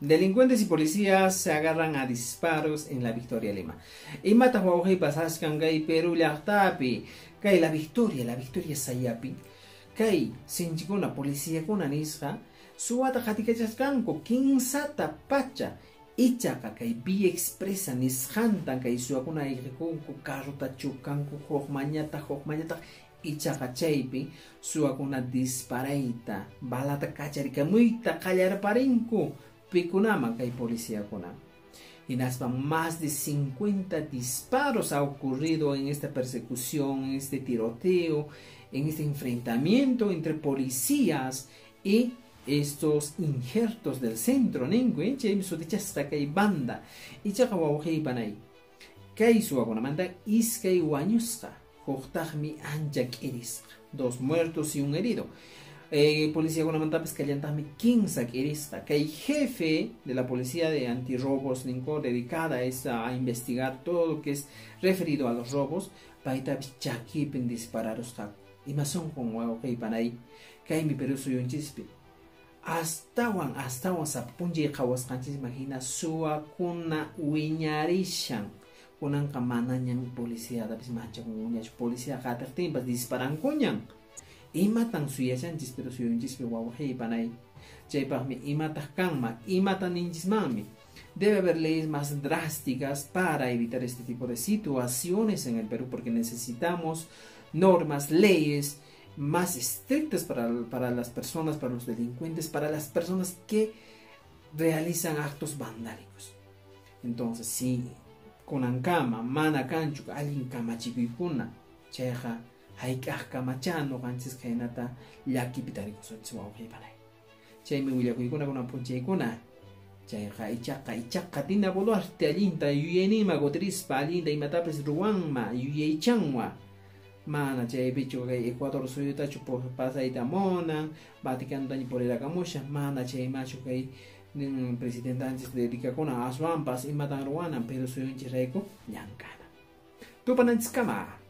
Delincuentes y policías se agarran a disparos en la Victoria Lima. Imataq wawqiy pasaskan kay Perú llaqtapi, kay La Victoria, La Victoria sayapi, kay sinchikuna policíakuna nisqa suwata qatikachasqanku kinsata pacha. Ichaqa kay Vía Expresa nisqantan kay suwakuna ayqikunku, carrota chukanku, hukmañataq hukmañataq. Ichaqa chaypi suwakuna disparayta, balata kacharikamuyta qallarparinku pikunaman kay policíakuna. Hinaspa más de 50 disparos ha ocurrido en esta persecución, en este tiroteo, en este enfrentamiento entre policías y estos injertos del centro, ninku, chaymi sutichasqa kay banda. Ichaqa wawqiypa nay, kay suwakunamanta iskay wañusqa, huktaqmi ancha k'irisqa, 2 muertos y un herido. Policíakunamantapis kallantaqmi 15 k'irisqa. Kay jefe de la policía de antirrobos, ninku, dedicada es a investigar todo lo que es referido a los robos, paytapis chakipin dispararusqaku. Ima sunqun wawqiypa nay, kaymi Perú suyunchispi. Astawan, astawan sapunchay qhawasqanchisman hina suwakuna wiñarishan. Kunanqa manañan policíatapis manchakunkuñachu, policía qatiqtinpas disparankuñan. Imatan suyashanchis Perú suyunchispi wawqiypa nay? Chaypaqmi imataq kanman, imatan ninchismanmi. Debe haber leyes más drásticas para evitar este tipo de situaciones en el Perú, porque necesitamos normas, leyes más estrictas para las personas, para los delincuentes, para las personas que realizan actos vandálicos. Entonces, si kunankama mana kanchu allin kamachikuykuna, chayqa hayk'aq kamacha ñuqanchis khaynata llakipi tarikusunchis wawqiypanay. Chaymi willakuykuna kunan p'unchaykuna. Chayqa ichaqa ichaqa Dina Boluarte allinta yuyayninma kutirispa allinta imatapis ruwanma yuyaychanwa. Mana chaypichu kay Ecuador suyutachu pasayta munan, Vaticanotaña purirakamushan, mana chaymachu kay presidentanchis dedikakuna aswanpas imatan ruwanan Perú suyunchisrayku llank'ana. Tupananchiskama.